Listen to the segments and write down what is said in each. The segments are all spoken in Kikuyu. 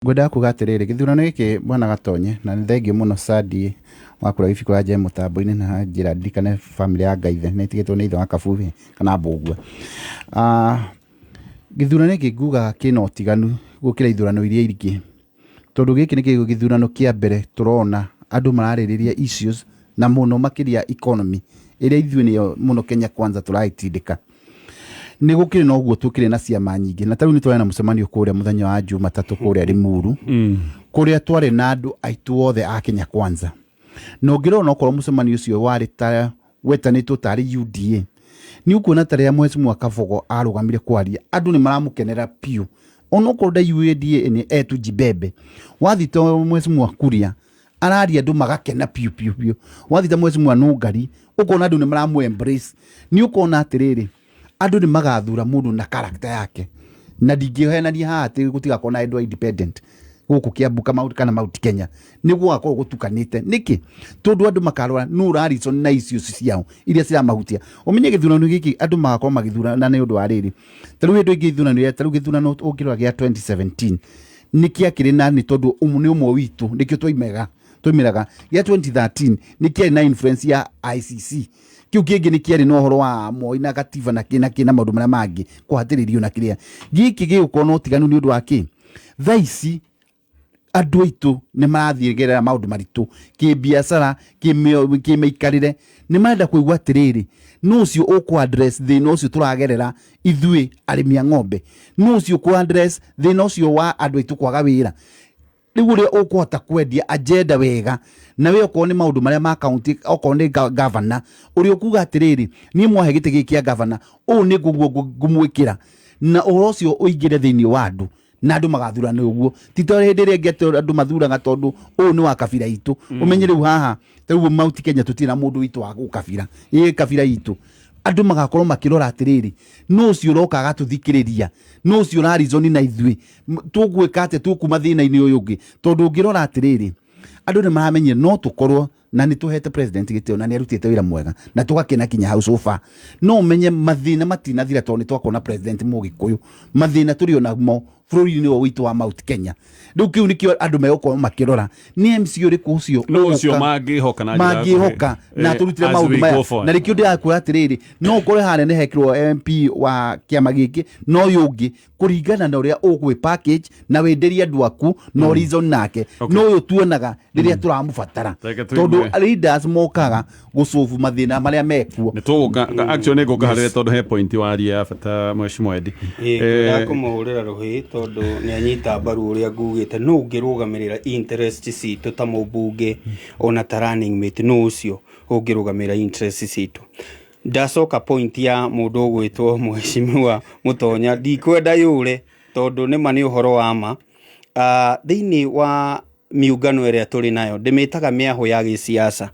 Ngwendaga kuga atĩrĩrĩ, gĩthurano gĩkĩ bwana Gatonye, na nĩ thengiũ mũno Sadi wakũra gĩbiko ya nje mũtambo-inĩ na njĩra ndirikane famĩlĩ ya Ngaithe nĩ ĩtigĩtwo nĩ ithe wa Kabubi kana Mbũgua. Gĩthurano gĩkĩ ngugaga kĩna ũtiganu gũkĩra ithurano iria ingĩ, tondũ gĩkĩ nĩkĩo gĩthurano kĩa mbere tũrona andũ mararĩrĩria issues na mũno makĩria economy ĩrĩa ithuĩ nĩyo mũno Kenya Kwanza tũragĩtindĩka. Nĩ gũkĩrĩ na ũguo tũkĩrĩ na ciama nyingĩ, na ta rĩu nĩ twarĩ na mũcemanio kũrĩa mũthenya wa Jumatatũ kũrĩa Limuru, kũrĩa twarĩ na andũ aitũ othe a Kenya Kwanza. Na ũngĩrora okorwo mũcemanio ũcio warĩ ta wetanĩtwo tarĩ UDA, nĩ ũkuona ta rĩrĩa Mheshimiwa Kabogo arũgamire kwaria, andũ nĩ maramũkenera biũ. Onokorwo nda UDA nĩ etu Jibembe, wathiĩ ta Mheshimiwa Kuria, araria andũ magakena piũ piũ piũ. Wathiĩ ta Mheshimiwa Nũngari, ũkona andũ nĩ maramũ embrace. Nĩ ũkona atĩrĩrĩ, andũ nĩ magathura mũndũ na character yake. Na ndingĩhenania haha atĩ gũtigakorwo na andũ a independent gũkũ Kiambu kana Mount Kenya. Nĩ gũgakorwo gũtukanĩte. Nĩkĩ? Tondũ andũ makarora nũ ũra reason na issues ciao iria ciramahutia. Ũmenye gĩthurano gĩkĩ andũ magakorwo magĩthurana nĩ ũndũ wa rĩrĩ. Ta rĩu hĩndĩ ĩngĩ ithurano, ta rĩu gĩthurano ũngĩrora gĩa 2017 nĩ kĩakĩrĩ na nĩ tondũ nĩ ũmwe witũ nĩkĩo twaimega twaimĩraga. Gĩa 2013 nĩ kĩarĩ na influence ya ICC. Kĩu kĩngĩ nĩ kĩarĩ na ũhoro wa Moi na gatiba na kĩ na kĩ na maũndũ marĩa mangĩ kũhatĩrĩrio na kĩrĩa. Gĩkĩ gĩgũkorwo na ũtiganu nĩ ũndũ wa kĩ? Thaa ici andũ aitũ nĩ marathiĩ gerera maũndũ maritũ kĩbiacara, kĩmĩikarĩre, nĩ marenda kũigua atĩrĩrĩ, nũ ũcio ũkũ address thĩna ũcio tũragerera ithuĩ arĩmi a ng'ombe, nũ ũcio ũkũ address thĩna ũcio wa andũ aitũ kwaga wĩra. Rĩu ũrĩa ũkũhota kwendia agenda wega, na we okorwo nĩ maũndũ marĩa ma county, okorwo nĩ governor, ũrĩa ũkuga atĩrĩrĩ, niĩ mwahe gĩtĩ gĩkĩ kĩa governor, ũũ nĩ nguo ngũmwĩkĩra, na ũhoro ũcio ũingĩre thĩinĩ wa andũ, na andũ magathurana ũguo. Ti ta hĩndĩ ĩrĩa ĩngĩ atĩ andũ mathuraga tondũ ũyũ nĩ wa kabira itũ. Ũmenye rĩu haha, ta rĩu Mount Kenya tũtirĩ na mũndũ witũ wa gũkabira, ĩ kabira itũ. Andũ magakorwo makĩrora atĩrĩrĩ, nũ ũcio ũroka agatũthikĩrĩria, nũ ũcio ũra reason na ithuĩ, tũgwĩka atĩa tũkuma thĩna-inĩ ũyũ ũngĩ. Tondũ ũngĩrora atĩrĩrĩ, andũ nĩ maramenyire no tũkorwo na nĩ tũhete president gĩtĩo na nĩ arutĩte wĩra mwega na tũgakena kinya hau so far. No ũmenye mathĩna matinathira tondũ nĩ twakorwo na president mũgĩkũyũ, mathĩna tũrĩ onamo bũrũri-inĩ ũyũ witũ wa Mount Kenya. Rĩu kĩu nĩkĩo andũ megũkorwo makĩrora, nĩ MC ũrĩkũ ũcio Nũ ũcio ũgũka mangĩhoka na njĩra ya mangĩhoka kũhe, na tũrutire as maũndũ we maya. go forward. Na rĩkĩo ndĩrakwĩra atĩrĩrĩ, no ũkore harĩa nĩ hekĩrwo MP wa kĩama gĩkĩ na ũyũ ũngĩ kũringana na ũrĩa ũgwĩ package na wenderie andũ aku na reason nake. No ũyũ tuonaga rĩrĩa tũramũbatara, Reke tondũ tũigue. leaders mokaga gũcobu mathĩna marĩa mekuo. Nĩ tũgũka actually nĩ ngũka harĩwe tondũ he point waria ya bata Mheshimiwa Eddie. Ngwendaga kũmũhũrĩra rũhĩ tondũ nĩ anyita mbaru ũrĩa ngugĩte, nũ ũngĩrũgamĩrĩra interest citũ ta mũmbunge ona ta running mate, nũ ũcio ũngĩrũgamĩrĩra interest citũ. Ndacoka point ya mũndũ ũgwĩtwo Mheshimiwa Mũtonya, ndikwenda yũre tondũ nĩma nĩ ũhoro wa ma. Thĩinĩ wa miungano ĩrĩa tũrĩ nayo ndĩmĩtaga mĩahũ ya gĩsiasa.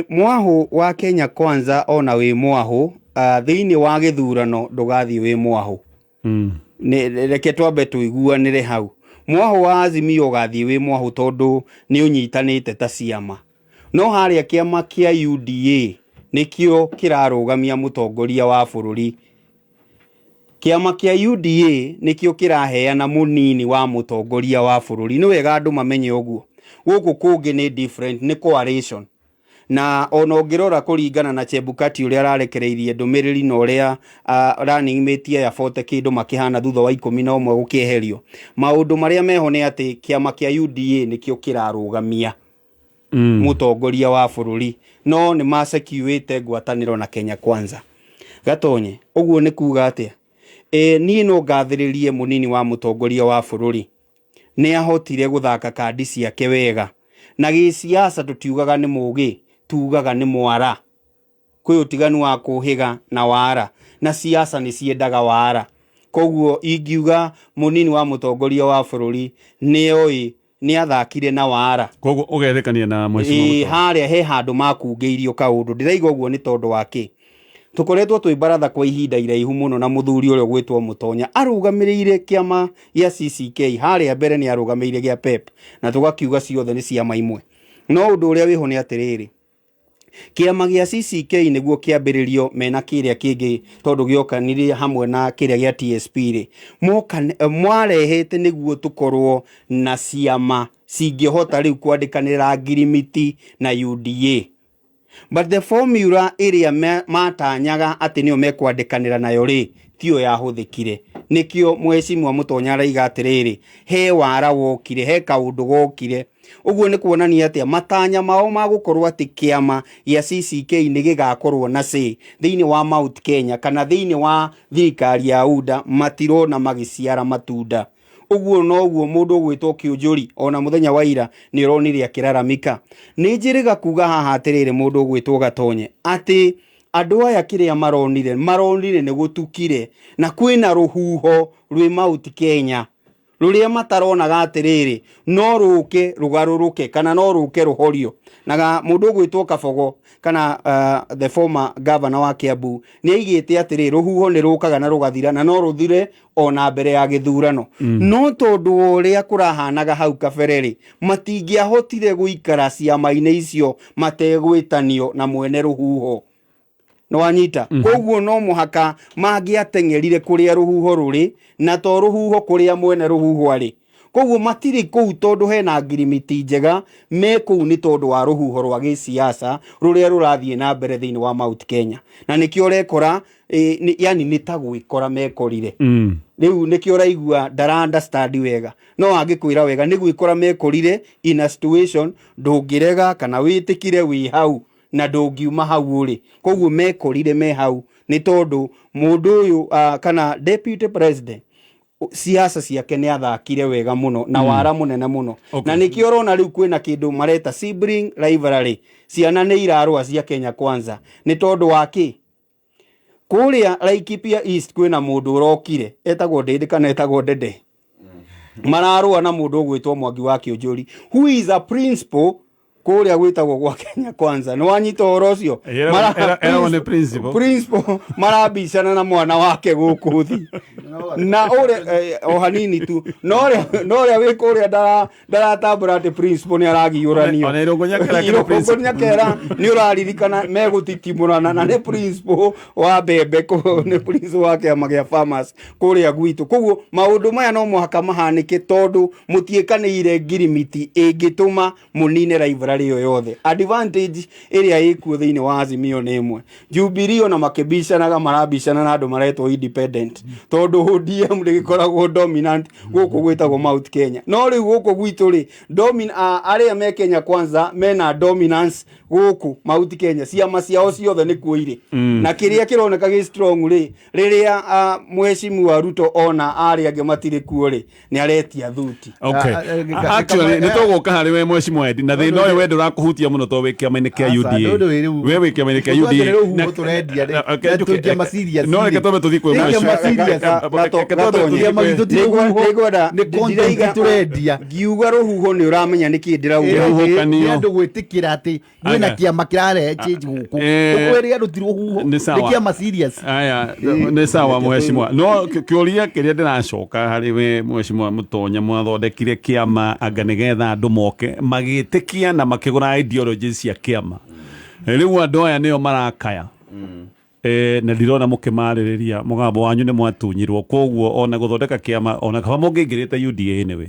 Mwahũ wa Kenya Kwanza ona wĩ mwahũ, thĩinĩ wa gĩthurano ndũgathiĩ wĩ mwahũ. Reke twambe tũiguanĩre hau. Mwahũ wa Azimio ũgathiĩ wĩ mwahũ tondũ nĩ ũnyitanĩte ta ciama. No harĩa kĩama kĩa UDA nĩkĩo kĩrarũgamia mũtongoria wa bũrũri. Kĩama kĩa UDA nĩkĩo kĩraheana mũnini wa mũtongoria wa bũrũri. Nĩ wega andũ mamenye ũguo. Gũkũ kũngĩ nĩ different, nĩ coalition. Na ona ũngĩrora kũringana na Chebukati ũrĩa ararekereirie ndũmĩrĩri na ũrĩa running mate aya 40 kĩndũ makĩhana thutha wa 11 gũkĩeherio. Maũndũ marĩa meho nĩ atĩ kĩama kĩa UDA nĩkĩo kĩrarũgamia mũtongoria wa bũrũri, no nĩ masecuĩte ngwatanĩro na Kenya Kwanza. Gatonye, ũguo nĩ kuga atĩa? Niĩ no ngathĩrĩrie mũnini wa mũtongoria wa bũrũri, nĩ ahotire gũthaka kandi ciake wega. Na gĩsiasa tũtiugaga nĩ mũgĩ, tugaga nĩ mwara. Kwĩ ũtiganu wa kũhĩga na wara, na siasa nĩ ciendaga wara. Koguo ingiuga mũnini wa mũtongoria wa bũrũri nĩ oĩ, nĩ athakire na wara. Koguo ũgethekania na Mheshimiwa Ĩĩ, Mũtongoria. harĩa he handũ makungĩirio kaũndũ. Ndĩraiga ũguo nĩ tondũ wa kĩ? Tũkoretwo twĩ baratha kwa ihinda iraihu mũno na mũthuri ũrĩa ũgwĩtwo Mũtonya arũgamĩrĩire kĩama gĩa CCK, harĩa mbere nĩ arũgamĩrĩire gĩa PEP, na tũgakiuga ciothe nĩ ciama imwe. No ũndũ ũrĩa wĩho nĩ atĩrĩrĩ, Kĩama gĩa CCK nĩguo kĩambĩrĩrio mena kĩrĩa kĩngĩ, tondũ gĩokanire hamwe na kĩrĩa gĩa TSP rĩ, moka mwarehete nĩguo tũkorwo na ciama cingĩhota rĩu kwandĩkanĩra ngirimiti na UDA. But the formula ĩrĩa matanyaga atĩ nĩyo mekwandĩkanĩra nayo rĩ, tiyo yahũthĩkire. Nĩkĩo Mheshimiwa Mũtonya araiga atĩrĩrĩ, he wara wokire, he kaũndũ gokire. Ũguo nĩ kuonania atĩa matanya mao ma gũkorwo atĩ kĩama gĩa CCK nĩ gĩgakorwo na say thĩinĩ wa Mount Kenya kana thĩinĩ wa thirikari ya UDA matirona magĩciara matunda. Ũguo noguo mũndũ ũgwĩtwo Kĩũnjũri ona mũthenya wa ira nĩ ũronire akĩraramika. Nĩ njĩrĩga kuga haha atĩrĩrĩ, mũndũ ũgwĩtwo Gatonye, atĩ andũ aya kĩrĩa maronire nĩ gũtukire na kwĩna rũhuho rwĩ Mount Kenya rũrĩa mataronaga atĩrĩrĩ no rũke rũgarũrũke kana no rũke rũhorio. Na mũndũ ũgwĩtwo Kabogo kana the former governor wa Kiambu nĩ aigĩte atĩrĩ rũhuho nĩ rũkaga na rũgathira na no rũthire ona mbere ya gĩthurano. No tondũ wa ũrĩa kũrahanaga hau kabere rĩ, matingĩahotire gũikara ciama-inĩ icio mategwĩtanio na mwene rũhuho. Nĩwanyita? Koguo no mũhaka mangĩateng'erire kũrĩa rũhuho rũrĩ, na to rũhuho kũrĩa mwene rũhuho arĩ. Koguo matirĩ kũu tondũ hena ngirimiti njega, me kũu nĩ tondũ wa rũhuho rwa gĩsiasa rũrĩa rũrathiĩ na mbere thĩinĩ wa Mount Kenya. Na nĩkĩo ũrekora, yani nĩ ta gwĩkora mekorire. Rĩu nĩkĩo ũraigua ndara understand wega. No angĩkwĩra wega nĩ gwĩkora mekorire in a situation ndũngĩrega kana wĩtĩkire wĩ hau na ndũngiuma hau ũrĩ. Koguo mekorire me hau nĩ tondũ mũndũ ũyũ, kana deputy president, siasa ciake nĩ athakire wega mũno na wara mũnene mũno. Na nĩkĩo ũrona rĩu kwĩna kĩndũ mareta sibling rivalry. Ciana nĩ irarũa cia Kenya Kwanza nĩ tondũ wa kĩ? Kũrĩa Laikipia East kwĩna mũndũ ũrokire etagwo Ndĩndĩ kana etagwo Dede, mararũa na mũndũ ũgwĩtwo Mwangi wa Kĩũnjũri, who is a principal kũrĩa gwĩtagwo gwa Kenya Kwanza. Nĩ wanyita ũhoro ũcio? Eragwo nĩ principal. Principal marabicana na mwana wake gũkũ thi na ũrĩa o hanini tu, no ũrĩa wĩ kũrĩa ndaratambũra atĩ principal nĩ aragiũranio. Ona Irũngũ Nyakera kĩrĩ principal. Irũngũ Nyakera nĩ ũraririkana megũtitimũrana na nĩ principal wa mbembe, nĩ principal wa kĩama gĩa farmers kũrĩa gwitũ. Koguo maũndũ maya no mũhaka mahanĩke tondũ mũtiĩkanĩire ngirimiti ĩngĩtũma mũnine rivalry ĩyo yothe. Advantage ĩrĩa ĩkuo thĩinĩ wa Azimio nĩ ĩmwe, Jubilee ona makĩbicanaga marabicana na andũ maretwo independent, tondũ ODM ndĩgĩkoragwo dominant gũkũ gwĩtagwo Mount Kenya. No rĩu gũkũ gwitũ rĩ, arĩa me Kenya Kwanza mena dominance gũkũ Mount Kenya, ciama ciao ciothe nĩkuo irĩ. Na kĩrĩa kĩroneka gĩ strong rĩ, rĩrĩa Mheshimiwa Ruto ona arĩa angĩ matirĩ kuo rĩ, nĩ aretia thuti. Okay. Actually nĩ tũgũka harĩ we Mheshimiwa Eddie, na thĩna ũyũ we ndũrakũhutia mũno tondũ wĩ kĩama-inĩ kĩa UDA. We wĩ kĩama-inĩ kĩa UDA. No reke twambe tũthiĩ kwĩ Mheshimiwa. Ngiuga rũhuho nĩ ũramenya nĩkĩ ndĩrauga. Rũhuhokanio. Andũ gwĩtĩkĩra atĩ kwĩna kĩama kĩrarehe change gũkũ. Ũkwĩrĩ andũ ti rũhuho, nĩ kĩama serious. Aya, nĩ sawa Mheshimiwa. No kĩũria kĩrĩa ndĩracoka harĩ we Mheshimiwa Mũtonya, mwathondekire kĩama anga nĩgetha andũ moke magĩtĩkia na makĩgũra ideology cia kĩama. Rĩu andũ aya nĩo marakaya. Na ndirona mũkĩmarĩrĩria mũgambo wanyu nĩ mwatunyirwo, koguo ona gũthondeka kĩama ona kaba mũngĩingĩrĩte UDA anyway.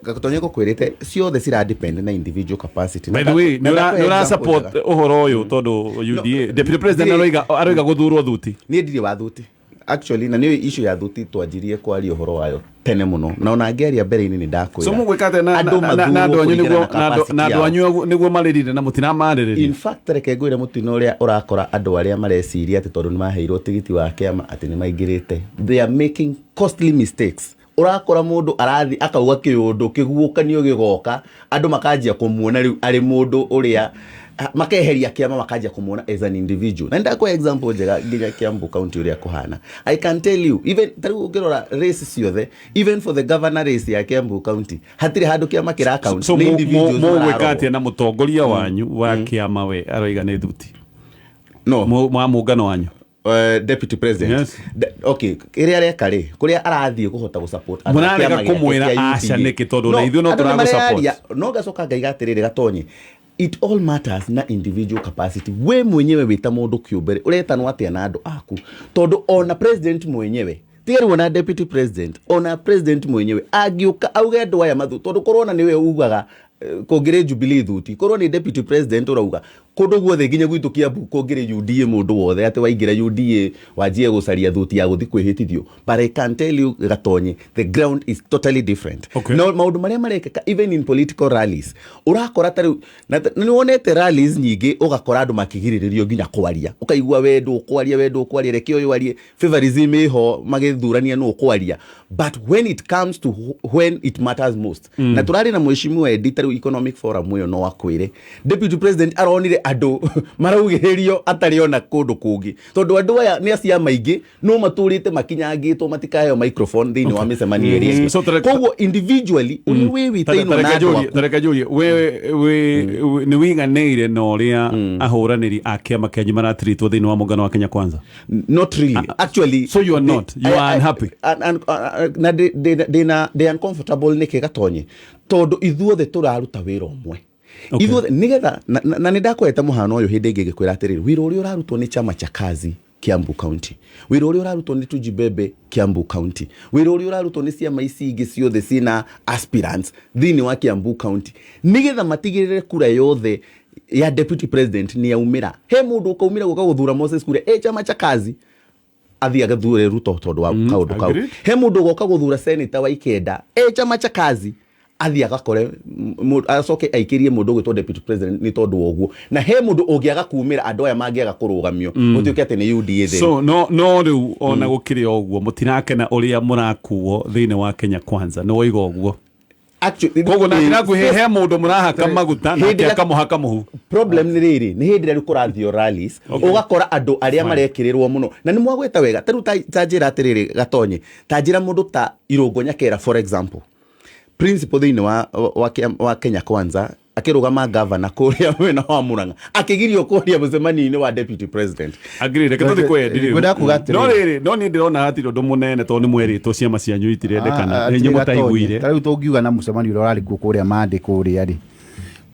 Gatonye gũkwĩrĩte ciothe cira depend na individual capacity. By the way, nĩ ũra support ũhoro ũyũ tondũ UDA deputy president aroiga gũthurwo thuti. Niĩ ndirĩ wa thuti actually, na nĩ issue ya thuti twanjirie kwaria ũhoro wayo tene mũno, na ona ngĩaria mbere-inĩ nĩ ndakwĩra. So mũgwĩka atĩa na andũ anyu nĩguo na andũ anyu nĩguo marĩrire na mũtiramarĩrĩria? In fact reke ngwĩre mũtino ũrĩa ũrakora andũ arĩa mareciria atĩ tondũ nĩ maheirwo tigiti wa kĩama atĩ nĩ maingĩrĩte, they are making costly mistakes. Ũrakora mũndũ arathi akauga kĩũndũ kĩguũkanio gĩgoka, andũ makanjia kũmuona rĩu arĩ mũndũ ũrĩa makeheria kĩama, makanjia kũmuona as an individual. Na ndakwa example njega nginya Kiambu County ũrĩa kũhana. I can tell you even tarĩu ũngĩrora race ciothe, even for the governor race ya Kiambu County hatirĩ handũ kĩama kĩra count. So mũgwĩka atĩa na mũtongoria wanyu wa kĩama we aroiga nĩ thuti? No. Mwa mũngano wanyu. Deputy president. Yes. Okay, ĩrĩa areka rĩ, kũrĩa arathiĩ kũhota gũ-support andũ a Mũrarega kĩama gĩake kũmwĩra kĩa aca UDA. nĩkĩ tondũ na ithuĩ no andũ tũragũ-support. nĩmarearia, no ngacoka ngaiga atĩrĩrĩ Gatonye, It all matters na individual capacity. We mwenyewe wĩ ta mũndũ kĩũmbe ũretanwo atĩa na andũ aku, tondũ ona president mwenyewe, tiga rĩu ona deputy president, ona president mwenyewe angĩũka auge andũ aya mathu, tondũ korwo ona nĩwe ugaga kũngĩrĩ Jubilee thuti, korwo nĩ deputy president ũrauga kũndũ guothe nginya gwitũ Kiambu kũngĩrĩ UDA, mũndũ wothe atĩ waingĩra UDA wanjie gũcaria thuti ya gũthiĩ kwĩhĩtithio. But I can tell you, Gatonye, the ground is totally different. No maũndũ marĩa marekĩka even in political rallies, ũrakora ta rĩu na nĩ wonete rallies nyingĩ, ũgakora andũ makĩgirĩrĩrio nginya kwaria, ũkaigua we ndũkwaria, we ndũkwaria, reke ũyũ arie. Favorism ĩho, magĩthurania nũ ũkwaria. But when it comes to when it matters most, na tũrarĩ na mheshimiwa Eddie ta rĩu economic forum ĩyo, no akwĩre deputy president aronire andũ maraugĩrĩrio atarĩ ona kũndũ kũngĩ, tondũ andũ aya nĩ aciama ingĩ no matũrĩte makinyangĩtwo matikaheo microphone thĩinĩ wa mĩcemanio ĩrĩa ĩngĩ. So Koguo individually ũrĩa wĩ wĩtainwo na andũ aku. Tareke njũrie, we nĩ wĩiganĩire na ũrĩa ahũranĩri a kĩama kĩanyu maratiritwo thĩinĩ wa mũngano wa Kenya Kwanza? Not really, actually. So you are not. You are unhappy. Na ndĩ uncomfortable nĩkĩ, Gatonye? Tondũ ithuothe tũraruta wĩra ũmwe. Ithuothe nĩgetha na nĩ ndakwete mũhano ũyũ hĩndĩ ĩngĩ ngĩkwĩra atĩrĩrĩ, wĩra ũrĩa ũrarutwo nĩ chama cha kazi Kiambu County, wĩra ũrĩa ũrarutwo nĩ Tujibebe Kiambu County, wĩra ũrĩa ũrarutwo nĩ ciama ici ingĩ ciothe ciĩna aspirants thĩinĩ wa Kiambu County, nĩgetha matigĩrĩre kura yothe ya deputy president nĩ yaumĩra. He mũndũ ũkaumĩra gũka gũthura Moses Kuria e chama cha kazi, athiĩ agathure Ruto tondũ wa kaũndũ kau. Agreed. He mũndũ ũgoka gũthura senator wa Ikenda e chama cha kazi, athiĩ agakore acoke aikĩrie mũndũ ũgwĩtwo deputy president nĩ tondũ wa ũguo. Na he mũndũ ũngĩaga kumĩra, andũ aya mangĩaga kũrũgamio, gũtuĩke atĩ nĩ UDA theri. So no rĩu ona gũkĩrĩ o ũguo, mũtirakena ũrĩa mũrakuo thĩinĩ wa Kenya Kwanza, nĩ woiga ũguo? Koguo na ndĩrakwĩhe, he mũndũ mũrahaka maguta Hĩndĩ nake ĩrĩa- akamũhaka mũhu. Problem nĩ rĩrĩ, nĩ hĩndĩ ĩrĩa rĩu kũrathio rallies, ũgakora andũ arĩa marekĩrĩrwo mũno na nĩ mwagweta wega. Ta rĩu ta njĩra atĩrĩrĩ, Gatonye, ta njĩra mũndũ ta Irũngũ Nyakera, for example, principal thĩinĩ wa Kenya Kwanza, akĩrũgama gavana kũrĩa mwena wa Murang'a, akĩgirio kwaria mũcemanio-inĩ wa deputy president. Agreed, reke tũthiĩ kwa Eddie rĩu. Ngwenda kuga atĩrĩrĩ. No rĩrĩ, no niĩ ndĩrona hatirĩ ũndũ mũnene tondũ nĩ mwerĩtwo ciama cianyu itirendekana, nĩ inyuĩ mũtaiguire. Ta rĩu tũngiuga na mũcemanio ũrĩa ũrarĩ kuo kũrĩa mandĩ kũrĩa rĩ,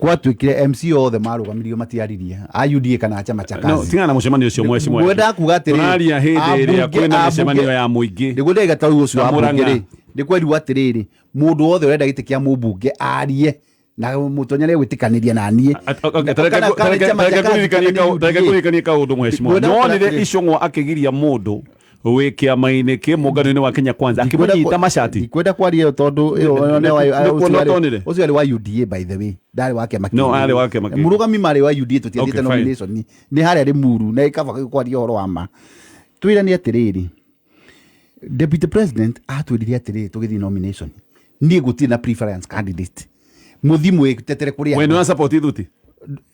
gwatuĩkire MC othe marũgamirio matiaririe a UDA kana chama cha No, kazi. tigana na mũcemanio ũcio, mheshimiwa. Ngwenda kuga atĩrĩrĩ, Tũraria hĩndĩ ĩrĩa kwĩna mĩcemanio ya mũingĩ. Nĩguo ndaiga ta rĩu ũcio Na wa mbunge Murang'a. rĩ, nĩ kwerirwo atĩrĩrĩ, mũndũ wothe ũrenda gĩtĩ kĩa mũmbunge arie na mũtonya nĩ gwĩtĩkanĩria na niĩ. Kana chama cha kazi kana nĩ UDA. Tareke ngũririkanie kaũndũ, mheshimiwa. Ngwenda Nĩwonire atĩrĩrĩ. Icũng'wa akĩgiria mũndũ wĩ kĩama-inĩ kĩ mũngano-inĩ wa Kenya Kwanza akĩmũnyita macati? Ndikwenda kwaria ĩyo tondũ ĩyo Nĩkuona ũtonire? ũcio arĩ wa UDA, by the way, ndarĩ wa kĩama No, kĩngĩ. arĩ wa kĩama kĩngĩ. Mũrũgami marĩ wa UDA, tũtiathiĩte Okay, fine. nomination nĩ harĩa Limuru na ĩkaba kwaria ũhoro wa ma. Twĩrane atĩrĩrĩ, deputy president atwĩrire atĩrĩrĩ, tũgĩthiĩ nomination niĩ gũtirĩ na preference candidate, mũthiĩ mwĩtetere kũrĩ We nĩ wa support ithuti?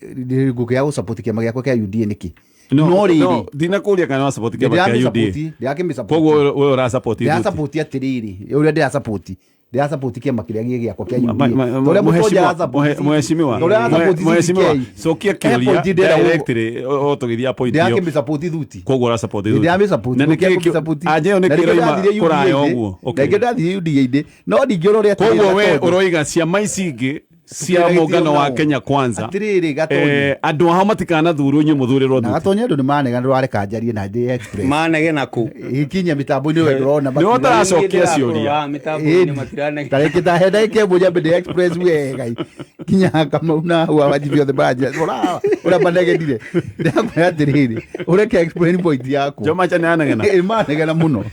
Ngũkĩaga gũsupport kĩama gĩakwa kĩa UDA nĩkĩ? No rĩrĩ, ndinakũria kana wa support kĩama kĩa UDA. ndĩrakĩmĩsupport. Koguo we ũra support ithuti? Ndĩrasupport atĩrĩrĩ, ũrĩa ndĩrasupport, ndĩrasupport kĩama kĩrĩa gĩ gĩakwa kĩa Ma- UDA. ma- Tondũ ũrĩa Mũtonja arasupport Mheshimiwa, tondũ ũrĩa arasupport mheshimiwa, CCK. cokia He kĩũria point ndĩrenda directly o tũgĩthiĩ point ĩyo. Ndĩrakĩmĩsupport thuti. Koguo ũra support ithuti? Ndĩramĩsupport. Na nĩkĩĩ anja ĩyo nĩkĩĩ ĩroima kũraya ũguo? Okay. Na nĩkĩo ndathire UDA-inĩ, no ndingĩona ũrĩa atĩrĩrĩ, Koguo we Gatonyo. ũroiga ciama ici ingĩ cia Tũtirĩ mũngano wa nao. Kenya Kwanza, Atĩrĩrĩ, Gatonyo. Andũ ao matikanathurwo, inyuĩ mũthurĩrwo Na thuti? Gatonyo, andũ nĩmanegana, ndũrareka njarie na ndĩ express Manegena kũ? ikinya mĩtambo-inĩ we ndũrona. Nĩwe ũtaracokia ciũria. Mĩtambo-inĩ matiranegena. Tarĩngĩ ta he ndagĩka ĩmwe nyambe ndĩ express wega kinya Kamau na hau awajibi othe maranjĩra ũra ũrĩa manegenire. Ndĩrakwĩra atĩrĩrĩ, ũreke explain point yakwa. Joma cha nĩanegena. Ĩ, manegena mũno,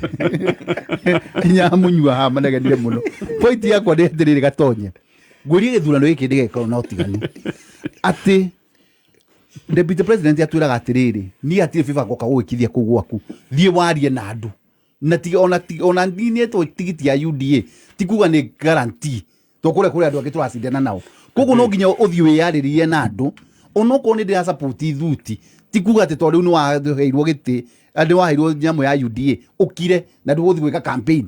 kinya mũnyua haha manegenire mũno. Point yakwa nĩ atĩrĩrĩ, Gatonye, ngwĩrie gĩthurano gĩkĩ ndĩgekorwo na ũtiganu atĩ deputy president atwĩraga atĩrĩrĩ, niĩ hatirĩ favor ngoka gũgĩkithia kũu gwaku, thiĩ warie na andũ na ti ona ti ona ninetwo tigiti ya UDA ti kuga nĩ guarantee to kũrĩa kũrĩ andũ angĩ tũracindana nao, koguo no nginya ũthiĩ wĩyarĩrie na andũ. Onokorwo nĩ ndĩra support thuti, ti kuga atĩ tondũ rĩu nĩ waheirwo gĩtĩ, nĩ waheirwo nyamũ ya UDA ũkire na ndũgũthiĩ gwĩka campaign.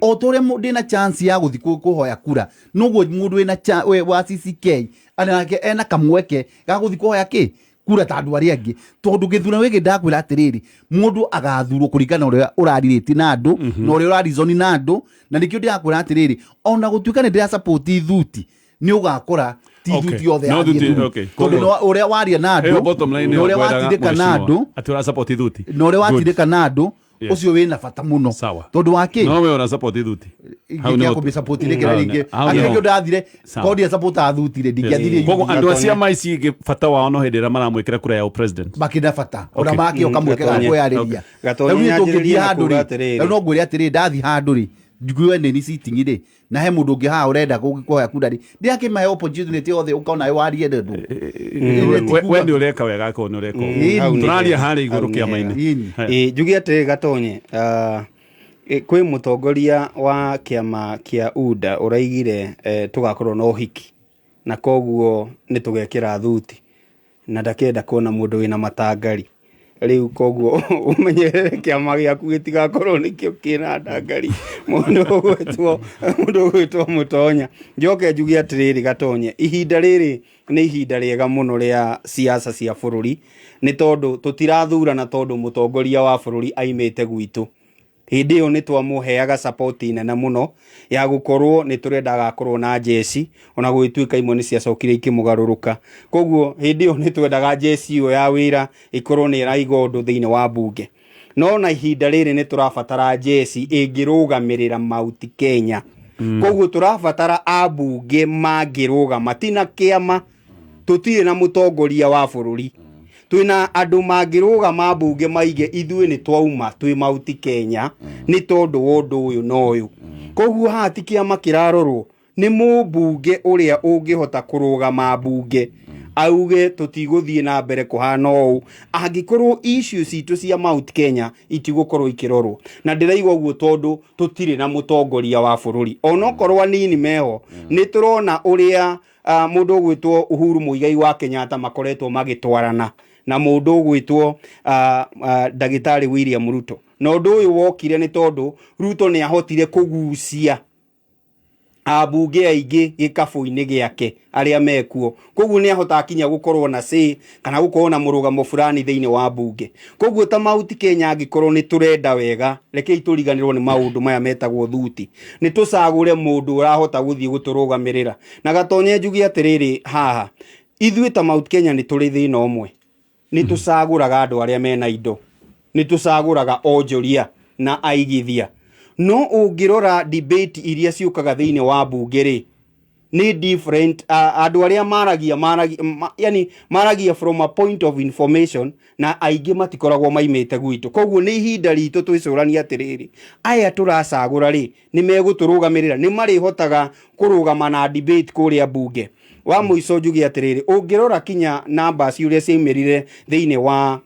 O ta ũrĩa ndĩna chance ya gũthiĩ kũhoya kura, noguo mũndũ wĩna wa CCK nake ena kamweke ga gũthiĩ kũhoya kĩ kura ta andũ arĩa angĩ, tondũ gĩthurano gĩkĩ ndakwĩra atĩrĩrĩ, mũndũ agathurwo kũringana na ũrĩa ũrarirĩti na andũ na ũrĩa ũrarizoni na andũ. Na nĩkĩo ndĩrakwĩra atĩrĩrĩ, ona gũtuĩka nĩ ndĩra support thuti, Nĩ ũgakora ti Okay. thuti yothe No yathiĩ thuti, through. okay. Tondũ ũrĩa waria na Ĩyo andũ bottom line na nĩyo ũrĩa ngwendaga, watindĩka na mheshimiwa. andũ Atĩ ũra support thuti. na ũrĩa Good. watindĩka na andũ Yes. ũcio wĩna bata mũno. Sawa. Tondũ wa kĩ No we ũra support thuti. Hau nĩho- ingĩkia kũmĩsupport rĩngĩ na Hau rĩngĩ. hau Akĩrĩ nĩho. kĩo ndathire Sawa. kondi supportaga thuti rĩ, ndingĩathire. Koguo UDA. andũ a ciama ici ingĩ bata wao no hĩndĩ ĩrĩa maramwĩkĩra kura ya president. Makĩna bata ona Okay. makĩo kamweke ga Gatonye. kwĩyarĩria. Okay. Gatonye, Rĩu niĩ nyanjĩrĩrie tũngĩthiĩ na handũ kuuga rĩ, atĩrĩrĩ. rĩu no ngwĩre atĩrĩrĩ, ndathiĩ handũ rĩ, njigue nĩ sitting rĩ, na he mũndũ ũngĩ haha ũrenda kũhoya kura rĩ, ndĩrakĩmahe opportunity yothe ũkona we warie ndũ. We nĩ ũreka wega akorwo nĩ ũreka ũguo. Ĩni. Hau nĩ Tũraria hega. harĩa igũrũ Hau nĩ kĩama-inĩ. hega. Ĩni. Haya. Ĩ, njuge atĩrĩ Gatonye, kwĩ mũtongoria wa kĩama kĩa UDA ũraigire tũgakorwo na ũhiki na koguo nĩ tũgekĩra thuti na ndakenda kuona mũndũ wĩna matangari rĩu, koguo ũmenyerere kĩama gĩaku gĩtigakorwo nĩkĩo kĩna ndangari. Mũndũ ũgwĩtwo Mũtonya. Njoke njuge atĩrĩrĩ Gatonye, ihinda rĩrĩ nĩ ihinda rĩega mũno rĩa siasa cia bũrũri, nĩ tondũ tũtirathurana tondũ mũtongoria wa bũrũri aimĩte gwitũ. Hĩndĩ ĩyo nĩ twamũheaga support nene mũno ya gũkorwo nĩ tũrendaga akorwo na njeci, ona gũgĩtuĩka imwe nĩ ciacokire ikĩmũgarũrũka. Koguo hĩndĩ ĩyo nĩ twendaga njeci ĩyo ya wĩra ĩkorwo nĩ ĩraiga ũndũ thĩinĩ wa mbunge, no na ihinda rĩrĩ nĩ tũrabatara njeci ĩngĩrũgamĩrĩra Mount Kenya. Koguo tũrabatara ambunge mangĩrũgama tina kĩama. Tũtirĩ na mũtongoria wa bũrũri, twĩna andũ mangĩrũgama mbunge maige ithuĩ nĩ twauma twĩ Mount Kenya nĩ tondũ wa ũndũ ũyũ na ũyũ. Koguo haha ti kĩama kĩrarorwo, nĩ mũmbunge ũrĩa ũngĩhota kũrũgama mbunge auge tũtigũthiĩ na mbere kũhana ũũ angĩkorwo issue citũ cia Mount Kenya itigũkorwo ikĩrorwo. Na ndĩraigua ũguo tondũ tũtirĩ na mũtongoria wa bũrũri, onokorwo anini meho. Nĩ tũrona ũrĩa mũndũ ũgwĩtwo Uhuru Muigai wa Kenyatta makoretwo magĩtwarana na mũndũ ũgwĩtwo ndagĩtarĩ William Ruto, na ũndũ ũyũ wokire nĩ tondũ Ruto nĩ ahotire kũgucia ambunge aingĩ gĩkabũ-inĩ gĩake arĩa mekuo. Koguo nĩ ahotaga kinya gũkorwo na say kana gũkorwo na mũrũgamo fulani thĩinĩ wa mbunge. Koguo ta Mount Kenya, angĩkorwo nĩ tũrenda wega, rekei tũriganĩrwo nĩ maũndũ maya metagwo thuti, nĩ tũcagũre mũndũ ũrahota gũthiĩ gũtũrũgamĩrĩra. Na Gatonye, njuge atĩrĩrĩ, haha ithuĩ ta Mount Kenya nĩ tũrĩ thĩna ũmwe: nĩ tũcagũraga andũ arĩa mena indo, nĩ tũcagũraga onjoria na aigithia, no ũngĩrora debate iria ciũkaga thĩinĩ wa mbunge rĩ, nĩ different. Andũ arĩa maragia, yani maragia from a point of information, na aingĩ matikoragwo maimĩte gwitũ. Koguo nĩ ihinda ritũ twĩcũranie atĩrĩrĩ, aya tũracagũra rĩ, nĩ megũtũrũgamĩrĩra? Nĩ marĩhotaga kũrũgama na debate kũrĩa mbunge? Wa mũico njuge atĩrĩrĩ, ũngĩrora kinya numbers ũrĩa ciaumĩrire thĩinĩ wa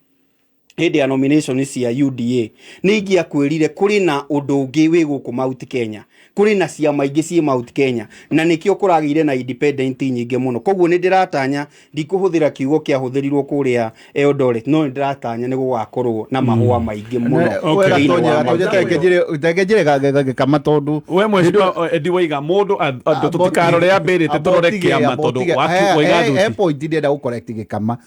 hĩndĩ ya nomination cia UDA, nĩ ingĩakwĩrire kũrĩ na ũndũ ũngĩ wĩ gũkũ Mount Kenya, kũrĩ na ciama ingĩ ciĩ Mount Kenya, na nĩkĩo kũragĩire na independent nyingĩ mũno. Koguo nĩ ndĩratanya, ndikũhũthĩra kiugo kĩahũthĩrirwo kũrĩa Eldoret, no nĩ ndĩratanya nĩ gũgakorwo na mahũa maingĩ mũno thĩinĩ wa Mount Kenya. Reke njĩre gĩkama tondũ We mheshimiwa Eddie waiga mũndũ andũ tũtikarore ambĩrĩte, tũrore kĩama tondũ waiga he thuti. Point ndĩrenda gũ correct gĩkama.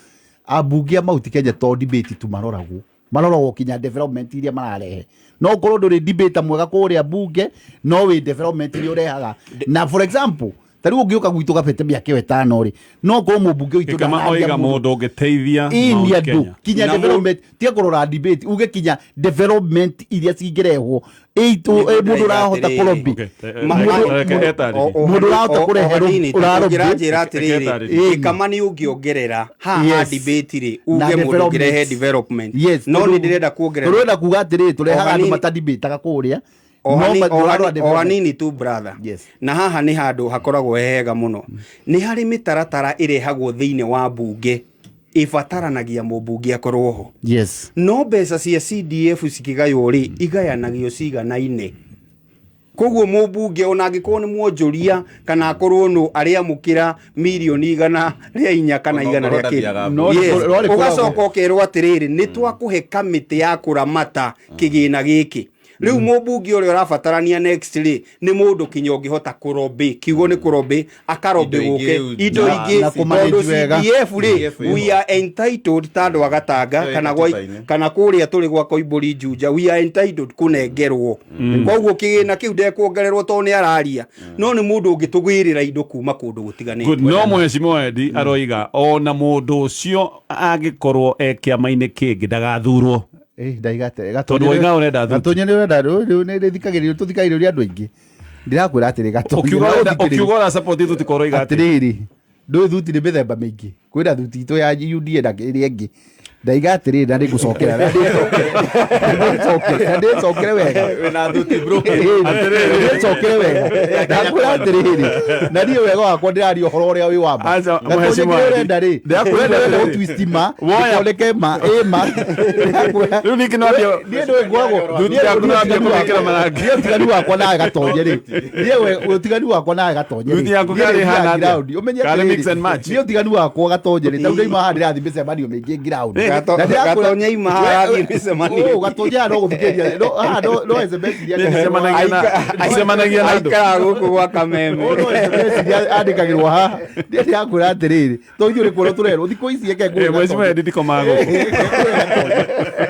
Ambunge a Mount Kenya to debate tu maroragwo, maroragwo kinya development iria mararehe. No ũkorwo ndũrĩ debate mwega kũrĩa mbunge, no wĩ development iria ũrehaga. Na for example, ta rĩu ũngĩũka gwitũ Kabete mĩaka ĩyo 5 rĩ, no ũkorwo mũmbunge witũ Gĩkama ndararia oiga mũno. mũndũ ũngĩteithia Ĩni Mount andũ Kenya. kinya Na development, tiga kũrora debate, uge kinya development iria cingĩrehwo Nĩguo mũndũ ũrahota ndĩraiga. kũrobĩ. Okay, reke etarĩrie. Mũndũ ũrahota kũrehe ũrarobĩ. Ũngĩranjĩra atĩrĩrĩ, Etarĩrie. gĩkama nĩ ũngĩongerera haha debate rĩ, Na uge mũndũ development. ũngĩrehe development. Yes, no tondũ nĩ ndĩrenda kuongerera. Tũrenda kuga atĩrĩrĩ, tũrehaga O andũ hanini. matadibĩtaga kũrĩa, O no o tũrarora o development. hanini tu, brother. Yes. Na haha nĩ handũ hakoragwo he hega mũno. Nĩ harĩ mĩtaratara ĩrehagwo thĩinĩ wa mbunge ĩbataranagia mũmbunge akorwo ho. No mbeca cia CDF cikĩgaywo rĩ, igayanagio ciganaine. Koguo mũmbunge ona angĩkorwo nĩ mwonjoria kana akorwo nũ arĩamũkĩra mirioni 104 kana Ona igana rĩa okorwo kĩndũ. ndathiaga No, Yes. no, no, Ũgacoka ũkerwo atĩrĩrĩ, nĩ twakũhe kamĩtĩ ya kũramata kĩgĩna gĩkĩ. Rĩu mũmbunge ũrĩa ũrabatarania next rĩ, nĩ mũndũ kinya ũngĩhota kũrobĩ, kiugo nĩ kũrobĩ, akarobĩ Indo ingĩ gũke rĩu indo na- ingĩ, na kũmanage tondũ wega. CDF rĩ, CDF ĩho. we are entitled ta andũ a Gatanga Ĩyo ĩ kana gwa katiba-inĩ. kana kũrĩa tũrĩ gwa Koimbũri Juja, we are entitled kũnengerwo. Koguo kĩgĩna kĩu ndekuongererwo tondũ nĩ araria, no nĩ mũndũ ũngĩtũgĩrĩra indo kuma kũndũ gũtiganĩte. Good. No mheshimiwa Edi aroiga ona mũndũ ũcio angĩkorwo e kĩama-inĩ kĩngĩ ndagathurwo. Ndaigate Tondũ woiga ũrenda thuti. Gatonye nĩ ũrenda rĩu nĩ rĩthikagĩrĩrio tũthikagĩrĩrio andũ aingĩ. Ndĩrakwĩra atĩrĩ Gatonye. Ũkiuga no ũrenda- ũthikĩrĩrie. ũkiuga ũra support thuti ko ũroiga atĩ Atĩrĩrĩ, ndũĩ thuti nĩ mĩthemba mĩingĩ. Kwĩna thuti itũ ya UDA na ĩrĩa ĩngĩ. Ndaiga atĩrĩrĩ na nĩngũcokera na ndĩcokere na ndĩcokere wega. Wĩna thuti broken. Ndĩcokere wega. Ndakwĩra atĩrĩrĩ, na niĩ wega wakwa ndĩraria ũhoro ũrĩa wĩ wa ma. Aca, Gatonye mheshimiwa kĩrĩa Edi. ũrenda rĩ, Ndĩrakwĩra ũrenda atĩrĩrĩ. gũtwist ma, Woya. ĩkoneke ma, ĩ ma. Ndĩrakwĩra- Rĩu ningĩ no ambie- Niĩ nĩũĩ ngoragwo- Thuti yaku no ambie kũmĩkĩra marangi. Niĩ ũtiganu wakwa nawe Gatonye rĩ, niĩ ũtiganu wakwa nawe Gatonye rĩ, Thuti yaku niĩ karĩ nĩ ĩhana thiaga atĩa? ground. Ũmenye Karĩ atĩrĩrĩ, mix and match? niĩ ũtiganu wakwa Gatonye rĩ, tarĩu ndauma haha ndĩrathiĩ mĩcemanio mĩingĩ ground. Gato- Na ndĩrakwĩra- Gatonye ima haha arathiĩ mĩcemanio. Ũ, Gatonye haha no gũthikĩrĩria, no- haha no SMS iria Niĩ ndicemanagia na- ndicemanagia na andũ. Aikaraga gũkũ gwa Kameme. Ũ, no SMS iria andĩkagĩrwo haha. Niĩ ndĩrakwĩra atĩrĩrĩ, to ithuĩ nĩ kuona tũrerwo, thikũ ici eke ngũĩ Eh, mheshimiwa Edi ndikomaga gũkũ.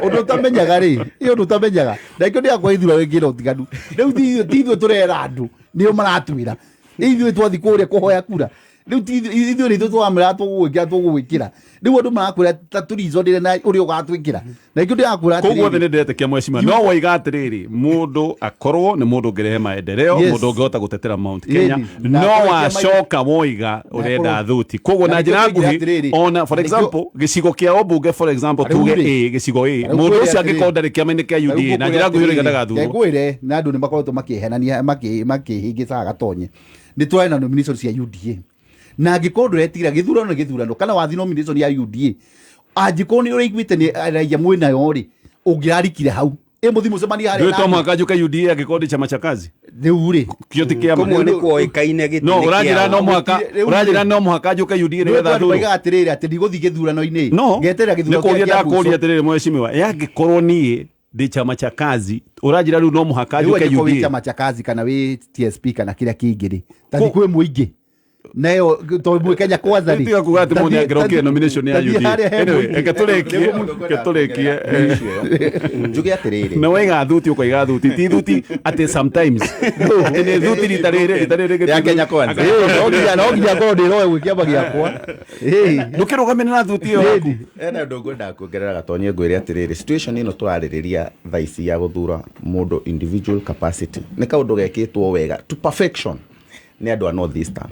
Ũndũ ũtamenyaga rĩ, ĩ ũndũ ũtamenyaga. Na ikĩo ndĩrakora ithurano ingĩ na ũtiganu. Rĩu ti ithuĩ tũrera andũ, nĩo maratwĩra. Ithuĩ twathiĩ kũrĩa kũhoya kura. Rĩu ti ithuĩ nĩ ithuĩ tũramwĩra tũgũgwĩkĩra tũgũgwĩkĩra. Rĩu andũ marakwĩra ta tũrizonĩre na ũrĩa ũgatwĩkĩra. Na ikĩo ndĩrakwĩra Koguo othe atĩrĩrĩ. nĩ ndĩretĩkia mheshimiwa no woiga atĩrĩrĩ mũndũ akorwo nĩ mũndũ ũngĩrehe maendeleo Yes. mũndũ ũngĩhota gũtetera Mount Kenya Ĩni. Na no akorwo kĩama- wacoka woiga ũrenda akorwo- thuti koguo na na njĩra nĩkĩo nguhĩ tũigire atĩrĩrĩ, ona for na nĩkĩo- example gĩcigo kĩa ũmbunge for example Rĩu tuge rĩ, ĩ gĩcigo ĩ rĩu mũndũ kwĩre ũcio atĩrĩrĩ, angĩkorwo ndarĩ kĩama-inĩ kĩa UDA na njĩra nguhĩ ũroiga ndagathurwo. Ngwĩre na andũ nĩ makoretwo makĩhenania makĩhĩngĩcaga Gatonye. Nĩ tũrarĩ na nomination cia UDA. Na angĩkorwo ndũretigĩra gĩthurano nĩ gĩthurano kana wathi nomination ya UDA. Angĩkorwo nĩ ũraiguĩte nĩ raia mwĩnayo rĩ, ũngĩrarikire hau. Ĩ mũthiĩ mũcemanie harĩa Ndũĩ to na- mũhaka njuke UDA angĩkorwo ndĩ chama cha kazi Rĩu rĩ, kĩo ti kĩama Kũmwe nĩ kuoĩkaine gĩtĩ no nĩ ũranjĩra kĩao. no mũhaka Rĩu rĩ- ũranjĩra no mũhaka njuke UDA nĩgetha thurwo. Maigaga atĩrĩrĩ atĩ ndigũthiĩ gĩthurano-inĩ. No Ngeterera gĩthurano nĩ kũria kĩrĩa kĩa ndakũria mũico. atĩrĩrĩ mheshimiwa yangĩkorwo niĩ ndĩ chama cha kazi ũranjĩra rĩu no mũhaka Rĩu njuke angĩkorwo wĩ UDA chama cha kazi kana wĩ TSP kana kĩrĩa kĩngĩ rĩ, ta kwĩ mũingĩ nayo tondũ mwĩ Kenya Kwanza rĩ, tiga kuga atĩ mũndũ tathiĩ- angĩrokire nomination ya tathiĩ UDA harĩa he anyway mũingĩ. reke tũrĩkie reke tũrĩkie Njuge atĩrĩrĩ na waiga thuti ũkoiga thuti ti thuti atĩ sometimes atĩ nĩ thuti rita rĩrĩ rita rĩrĩ Ya Kenya Kwanza. Ĩĩ, no nginya ngorwo ndĩroe gwĩ kĩama gĩakwa. Ĩĩ. ndũkĩrũgamĩrĩra na thuti ĩyo yaku Ena ũndũ ngwendaga kuongerera Gatonye ngwĩre atĩrĩrĩ, situation ĩno tũrarĩrĩria thaa ici ya gũthura mũndũ individual capacity nĩ kaũndũ gekĩtwo wega to perfection nĩ andũ a North Eastern.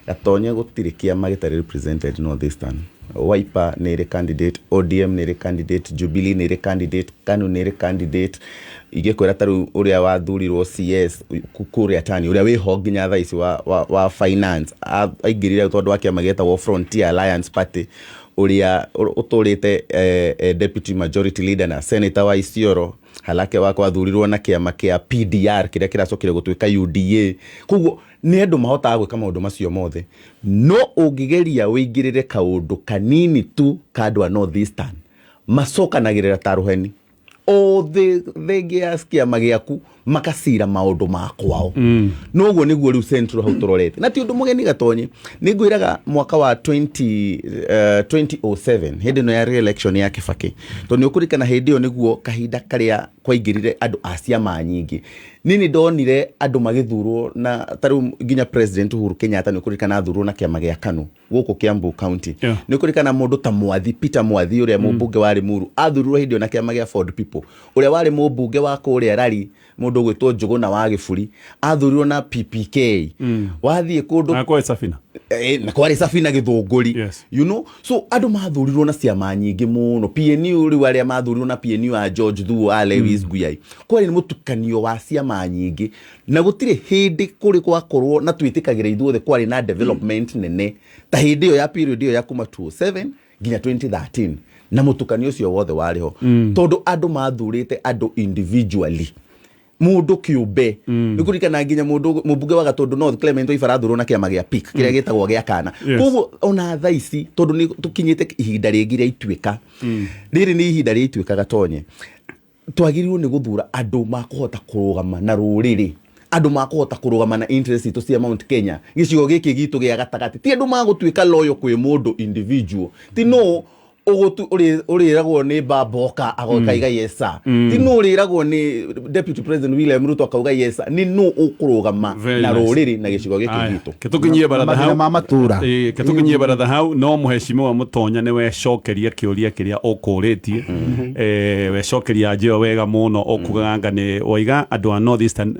Gatonye gũtirĩ kĩama gĩtarĩ represented North Eastern. Wiper nĩ ĩrĩ candidate, ODM nĩ ĩrĩ candidate, Jubilee nĩ ĩrĩ candidate, KANU nĩ ĩrĩ candidate. Ingĩkwĩra ta rĩu ũrĩa wathurirwo CS kũrĩa Tani, ũrĩa wĩho nginya thaa ici wa finance, aingĩrire tondũ wa kĩama gĩetagwo Frontier Alliance Party, ũrĩa ũtũrĩte deputy majority leader na senator wa Isiolo, Halake wakwa athurirwo na kĩama kĩa PDR kĩrĩa kĩracokire gũtuĩka UDA. Koguo nĩ andũ mahotaga gwĩka maũndũ macio mothe, no ũngĩgeria wĩingĩrĩre kaũndũ kanini tu ka andũ a North Eastern, macokanagĩrĩra ta rũheni othe thengia ya kĩama gĩaku, makacira maũndũ ma kwao. Noguo nĩguo rĩu Central hau tũrorete, na ti ũndũ mũgeni Gatonye. Nĩ ngwĩraga mwaka wa 2007 hĩndĩ ĩno ya re-election ya Kibaki, tondũ nĩ ũkũririkana hĩndĩ ĩyo nĩguo kahinda karĩa kwaingĩrire andũ a ciama nyingĩ. Niĩ nĩ ndonire andũ magĩthurwo na ta rĩu nginya President Uhuru Kenyatta nĩ ũkũririkana athurwo na kĩama gĩa KANU gũkũ Kiambu County. Nĩ ũkũririkana mũndũ ta Mwathi, Peter Mwathi ũrĩa mũmbunge wa Limuru athurirwo hĩndĩ ĩyo na kĩama gĩa Ford People. Ũrĩa warĩ mũmbunge wa kũrĩa Rari, mũndũ ũgwĩtwo Njũgũna wa Gĩburi, athurirwo na PPK. Wathiĩ kũndũ Na kwa Safina. Na kwarĩ Safina Gĩthũngũri. Yes. You know, so andũ mathurirwo na ciama nyingĩ mũno. PNU rĩu arĩa mathurirwo na PNU a George Thuo, a Lewis Nguyai, kwarĩ nĩ mũtukanio wa ciama nyingĩ, na gũtirĩ hĩndĩ kũrĩ gwakorwo na twĩtĩkagĩra ithuothe kwarĩ na development nene ta hĩndĩ ĩyo ya period ĩyo ya kuma 2007 nginya 2013, na mũtukanio ũcio wothe warĩ ho tondũ andũ mathurĩte andũ individually, mũndũ kĩũmbe. Nĩ kũririkana nginya mũndũ mũmbunge wa Gatũndũ North Clement Waibara athurwo na kĩama gĩa PIK kĩrĩa gĩtagwo gĩa kana. Koguo ona thaa ici tondũ nĩ tũkinyĩte ihinda rĩngĩ rĩa ituĩka, rĩrĩ nĩ ihinda rĩa ituĩka Gatonye. Twagĩrĩirwo nĩ gũthura andũ makũhota kũrũgama na rũrĩrĩ, andũ makũhota kũrũgama na interest itũ cia Mount Kenya, gĩcigo gĩkĩ gitũ gĩa gatagatĩ. Ti andũ magũtuĩka loyal kwĩ mũndũ individual, ti no ũrĩragwo nĩ Baba oka agokaiga yes sir, ti no ũrĩragwo nĩ Deputy President William Ruto akauga yes sir. Nĩ no ũkũrũgama Very na nice. rũrĩrĩ na gĩcigo gĩkĩ Aya, gitũ. kĩtũkinyie baratha Mathĩna hau. ma matũra. Ĩĩ, kĩtũkinyie baratha hau. No mũhecimiwa Mũtonya nĩ wecokeria kĩũria kĩrĩa ũkũrĩtie. Wecokeria njĩo wega mũno. Ũkugaga anga nĩ waiga andũ a North Eastern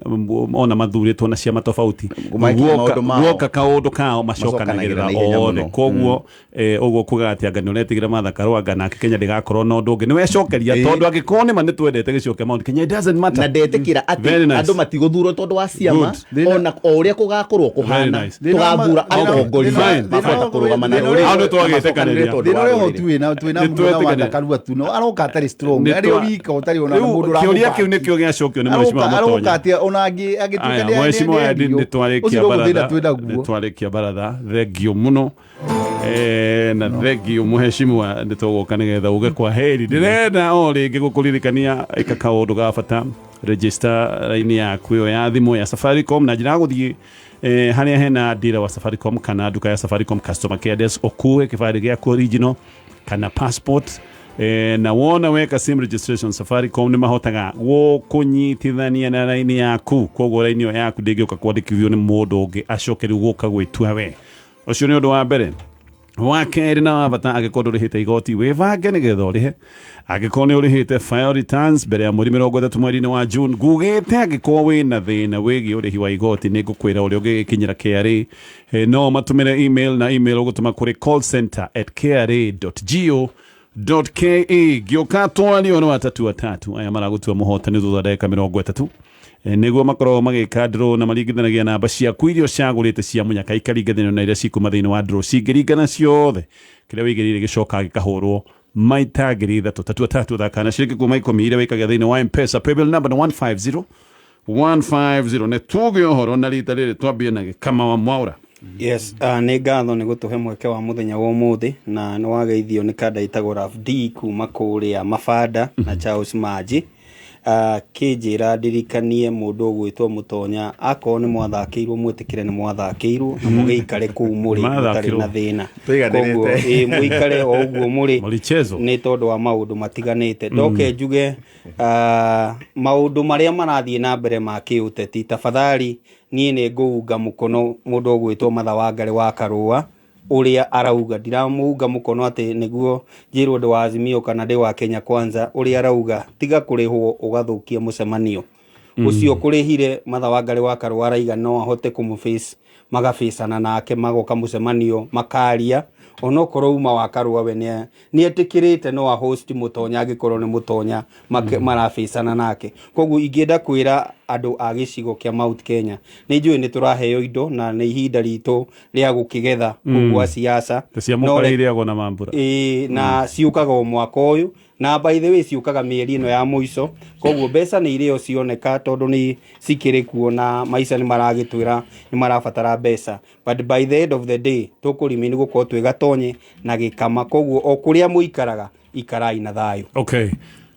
ona mathurĩtwo na ciama tofauti, Makinya maũndũ mao. Guoka kaũndũ kao macokanagĩrĩra Macokanagĩrĩra na ihenya othe. mũno. Koguo ũguo kuga atĩ anga nĩ ũretigĩra Martha Karua, anga nake Kenya ndĩgakorwo na ũndũ ũngĩ. Nĩ wecokeria, tondũ angĩkorwo nĩma nĩ twendete gĩcigo kĩa Mount Kenya, it doesn't matter. Na ndetĩkĩra Very atĩ nice. andũ matigũthurwo tondũ wa ciama. Good. Ona o ũrĩa kũgakorwo kũhana, nice. tũgathura atongoria Fine. makũhota kũrũgama na Thĩna- rũrĩrĩ Hau nĩ twagĩtĩkanĩria. na macokanĩrĩre tondũ Thĩna wa ũrĩa rũrĩrĩ. twĩna Nĩ mũna wa twetĩkanĩria. Karua tu no aroka atarĩ strong, Nĩ arĩ wika ũtarĩ ona Rĩu, mũndũ. Kĩũria kĩu nĩkĩo gĩacokio nĩ mũhecimiwa aroka Mũtonya. atĩa ona angĩtuĩka Aya, mheshimiwa Edi, nĩ twarĩkia baratha, twĩ nĩ naguo. twarĩkia baratha. Thengio mũno. Na thengio mũhecimiwa, nĩ tũgũka nĩgetha uge kwa heri. Ndĩrenda o rĩngĩ gũkũririkania, ĩka kaũndũ ga bata, register raini yaku ĩyo ya thimũ ya Safaricom na njĩra ya gũthiĩ harĩa hena dealer wa Safaricom kana nduka ya Safaricom customer care desk, ũkue kĩbandĩ gĩaku original kana passport. Na wona weka sim registration, Safaricom nĩ mahotaga gũkũnyitithania na raini yaku. Koguo raini ĩyo yaku ndĩngĩũka kwandĩkithio nĩ mũndũ ũngĩ acoke rĩu gũka gwĩtua we. Ũcio nĩ ũndũ wa mbere. Wa kerĩ na wa bata, angĩkorwo ndũrĩhĩte igoti, wĩbange nĩgetha ũrĩhe. Angĩkorwo nĩ ũrĩhĩte, file returns mbere ya mweri 30 mweri-inĩ wa June. Ngugĩte angĩkorwo wĩna thĩna wĩgiĩ ũrĩhi wa igoti, nĩ ngũkwĩra ũrĩa ũngĩgĩkinyĩra KRA. No matũmĩre email, na email ũgũtũma kũrĩ callcenter@kra.go.ke. Ngĩũka twario nĩ watatu atatu aya maragũtua mũhotani thutha wa ndagĩka 30. Nĩguo makoragwo magĩka draw na maringithanagia namba ciaku iria ũcagũrĩte cia mũnyaka ikaringithanio na iria cikuma thĩinĩ wa draw. Cingĩringana ciothe, kĩrĩa wĩigĩrĩire gĩcoka gĩkahũrwo maita 3000. Tatu atatu thaka na ciringi kuma 10 iria wĩikagia thĩinĩ wa Mpesa. Paybill number nĩ 150 150. Nĩ tuge ũhoro na rita rĩrĩ twambie na Gĩkama wa Mwaũra. Yes, nĩ ngatho nĩ gũtũhe mweke wa mũthenya wa ũmũthĩ, na nĩ wageithio nĩ kanda ĩtagwo Raf D kuma kũrĩa Mabanda na Charles Maji. Kĩnjĩra ndirikanie mũndũ ũgwĩtwo Mũtonya, akorwo nĩ mwathakĩirwo, mwĩtĩkĩre nĩ mwathakĩirwo na mũgĩikare kũu mũrĩ mũtarĩ Mathakĩrwo. na thĩna. Tũiganĩrĩte. Koguo, ĩĩ, mũikare o ũguo mũrĩ Mlichezo. nĩ tondũ wa maũndũ matiganĩte. Ndoke njuge maũndũ marĩa marathiĩ na mbere ma kĩũteti, tafadhali niĩ nĩ ngũunga mũkono mũndũ ũgwĩtwo Martha Wangari wa Karũa ũrĩa arauga. Ndiramũunga mũkono atĩ nĩguo njĩrwo ndĩ wa Azimio kana ndĩ wa Kenya Kwanza. Ũrĩa arauga, tiga kũrĩhwo ũgathũkia mũcemanio ũcio kũrĩhire. Martha Wangari wa Karũa araiga no ahote kũmũface, magabĩcana nake, magoka mũcemanio makaria, onokorwo uma wa Karũa we nĩ etĩkĩrĩte no a host Mũtonya angĩkorwo nĩ Mũtonya marabĩcana nake. Koguo ingĩenda kwĩra andũ a gĩcigo kĩa Mount Kenya, nĩ njũĩ nĩ tũraheo indo na nĩ ihinda ritũ rĩa gũkĩgetha kũu gwa siasa. Ta cia No mũkara irĩagwo na mambura. Ĩĩ, na ciũkaga o mwaka ũyũ, na by the way ciũkaga mĩeri ĩno ya mũico. Koguo mbeca nĩ irĩo cioneka tondũ nĩ cikĩrĩ kuo na maica nĩ maragĩtwĩra nĩ marabatara mbeca, but by the end of the day tũkũrimi nĩ gũkorwo twĩ gatonye na gĩkama. Koguo o kũrĩa mũikaraga, ikarai na thayũ. Okay,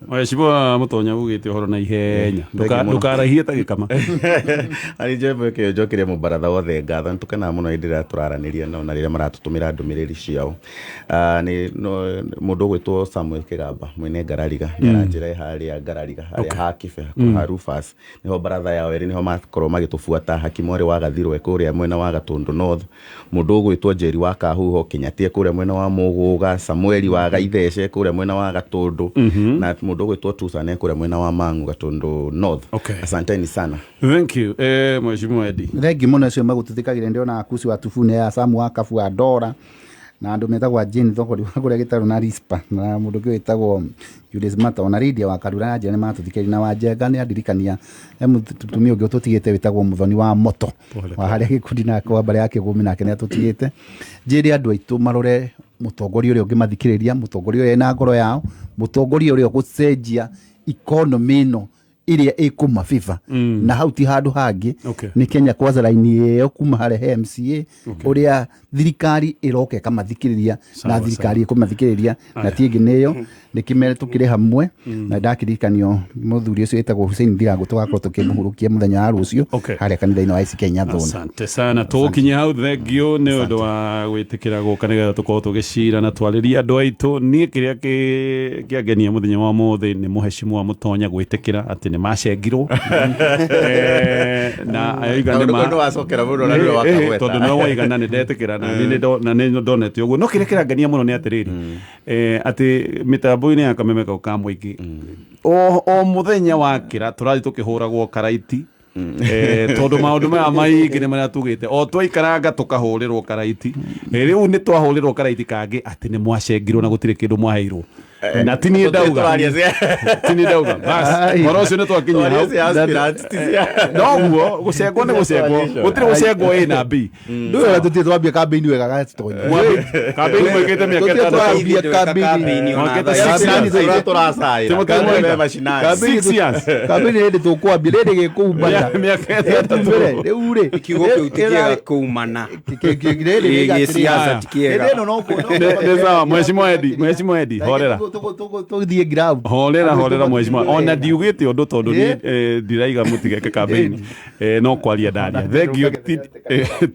Mheshimiwa Mũtonya, ugĩte ũhoro na ihenya. Thank you mũno. Ndũkaraihie ta gĩkama. Arĩ njembe kĩo njokerie mũbaratha wothe ngatho. Nĩ tũkenaga mũno hĩndĩ ĩrĩa tũraranĩria nao na rĩrĩa maratũtũmĩra ndũmĩrĩri ciao. Nĩ mũndũ ũgwĩtwo Samuel Kĩgamba mwene Ngarariga nĩ aranjĩra harĩa Ngarariga harĩa ha Kibe ha Rufus nĩho baratha yao ĩrĩ, nĩho makorwo magĩtũbuata. Hakimu arĩ wa Gathirwe kũrĩa mwena wa Gatũndũ North, mũndũ ũgwĩtwo Njeri wa Kahuho Kĩnyatie kũrĩa mwena wa Mũgũga, Samueli wa Gaithece kũrĩa mwena wa Gatũndũ, na mũndũ ũgwĩtwo Tusane kũrĩa mwena wa Mang'u Gatũndũ North. Asanteni sana. Thank you. Mheshimiwa Edi. Thengi mũno acio magũtũthikagĩra. Ndĩrona Akuci wa Tubune ya Samu wa Kabu wa Ndora na andũ metagwo Jane Thogori wa kũrĩa Gĩtarũ na Rispa na mũndũ ũngĩ wĩtagwo Julius Mata ona Lydia wa Karura na njĩra nĩ matũthikĩrĩria na Wanjenga nĩ andirikania he mũtumia ũngĩ ũtũtigĩte wĩtagwo Mũthoni wa Moto wa harĩa gĩkundi nake wa mbarĩ ya Kĩgũmi nake nĩ atũtigĩte. Njĩre andũ aitũ marore mũtongoria ũrĩa ũngĩmathikĩrĩria, mũtongoria ũrĩa ena ngoro yao, mũtongoria ũrĩa ũgũcenjia economy ĩno. ĩrĩa ĩkũma favor, na hau ti handũ hangĩ. Okay. Nĩ Kenya Kwanza line ĩyo kuma harĩa he MCA ũrĩa thirikari ĩroka ĩkamathikĩrĩria na Sawa, thirikari ĩkũmathikĩrĩria na ti ĩngĩ nĩyo nĩkĩmere tũkĩrĩ hamwe. Na ndakĩririkanio mũthuri ũcio wĩtagwo Hussein Ndirango tũgakorwo tũkĩmũhurũkia mũthenya wa rũciũ Okay. harĩa kanitha-inĩ wa ICK Nyathũna. Asante sana, tũgũkinyia hau. Thengio nĩ ũndũ wa gwĩtĩkĩra gũka nĩgetha tũkorwo tũgĩcira na twarĩrie andũ aitũ. Niĩ kĩrĩa kĩangenia mũthenya wa mũthĩ nĩ mũhecimu wa Mũtonya gwĩtĩkĩra atĩ nĩ macengirwo. Na oiga nĩ Kaũndũ ma kau nĩwacokera mũno na nĩwe wakagweta. Tondũ nĩwe waigana nĩ ndetĩkĩra na nĩ na nĩ ndonete ũguo. No kĩrĩa kĩrangenia mũno nĩ atĩrĩrĩ, atĩ mĩtambo-inĩ ya kameme kau ka mũingĩ o mũthenya wakĩra tũrathiĩ tũkĩhũragwo karaiti, tondũ maũndũ maya maingĩ nĩ marĩa tugĩte o twaikaranga tũkahũrĩrwo karaiti. Rĩu nĩ twahũrĩrwo karaiti kangĩ atĩ nĩ mwacengirwo na gũtirĩ kĩndũ mwaheirwo, na ti niĩ ndauga, Tũraria cia- ti niĩ ndauga. Bas, Ai. ũhoro ũcio nĩ twakinyia tũraria hau. cia aspirants, ti cia- Noguo gũcengwo nĩ gũcengwo, gũtirĩ gũcengwo A na B. Ndũĩ ũrĩa tũtirĩ twambia kambĩini wega gatonya. Kambĩini mwĩkĩte mĩaka Tũtirĩ 6. twambia kambĩini. Mwakĩte Thaa six ici years. tũrĩa tũracaĩra. Timothy Kambĩini Mwenda. me mashinani. 6 years. Kambĩini hĩndĩ tũkwambia rĩndĩ gĩkũumana. Mĩaka 6. Mbere rĩu rĩ Kiugo kĩu ti kĩega kũumana. Gĩgĩsiasa ti kĩega. Nĩ sawa, Mheshimiwa Eddie, Mheshimiwa Eddie, horera. Tũthiĩ ground. Horera, horera mheshimiwa, ona ndiugĩte ũndũ tondũ niĩ ndiraiga mũtigeke kambĩini. No kwaria ndaria. Thengio,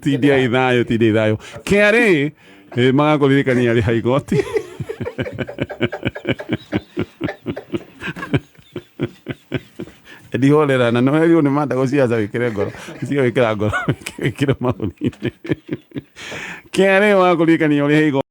tindiai thayũ, tindiai thayũ. KRA magakũririkania rĩha igoti. Ndihorera na nĩwerirwo nĩ manda gũciaca wĩkĩre ngoro cia wĩkĩra ngoro wĩkĩre mahũri-inĩ. KRA magakũririkania ũrĩhe igoti.